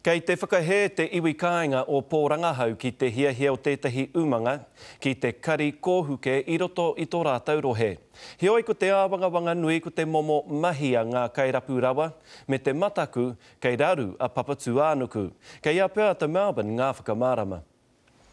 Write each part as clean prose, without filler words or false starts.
Kei te whakahē te iwi kāinga o Pōrangahau ki te hiahia o tētahi umanga ki te kari kōhuke i roto i tō rātou rohe. Heoi ko te āwangawanga nui ko te momo mahi a ngā kairapu rawa me te mataku kei raru a Papatūānuku. Kei a Peata Melbourne ngā whakamārama.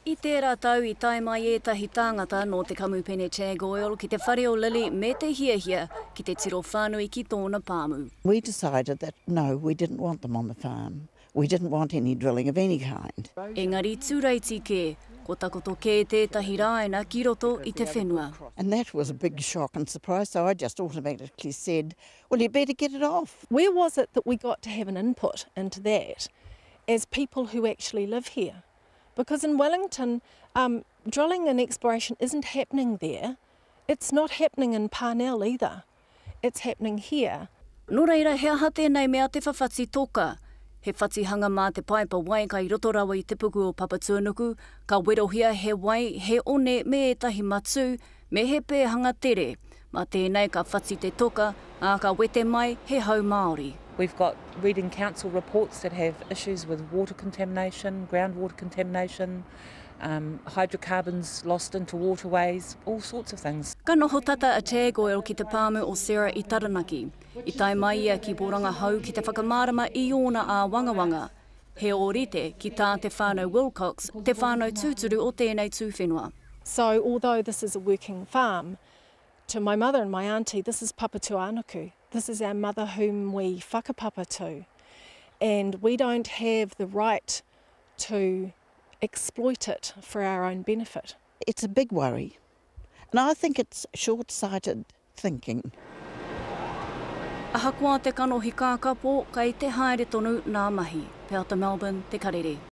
I tērā tau i tae mai ētahi tāngata nō te kamupene Tag Oil ki te whare o Lily me te hiahia ki te tiro whānui ki tōna pāmu. We decided that no, we didn't want them on the farm. We didn't want any drilling of any kind. Engari tūreiti kē, ko takoto kē tētahi rāina ki roto i te whenua. And that was a big shock and surprise, so I just automatically said, well you better get it off. Where was it that we got to have an input into that as people who actually live here? Because in Wellington, um, drilling and exploration isn't happening there. It's not happening in Parnell either. It's happening here. Nō reira, he aha tēnei mea te whawhati toka? He whatihanga mā te paipa wai kai roto rawa i te puku o Papatūānuku, ka werohia he wai, he one me ētahi matū, me he pēhanga tere. Mā tēnei ka whati te toka, ā, ka wete mai he hau māori. We've got reading council reports that have issues with water contamination, groundwater contamination, um, hydrocarbons lost into waterways, all sorts of things. Ka noho tata a Tag Oil ki te pāmu o Sarah i Taranaki. I tae mai ia ki Pōrangahau ki te whakamārama i ōna āwangawanga. He ōrite ki tā te whānau Wilcox, te whānau tūturu o tēnei tūwhenua. So although this is a working farm, to my mother and my auntie this is Papatūānuku, this is our mother whom we whakapapa to and we don't have the right to exploit it for our own benefit. It's a big worry and I think it's short-sighted thinking. Ahakoa te kanohi kākāpō, kei te haere tonu nā mahi. Peata Melbourne, Te Karere.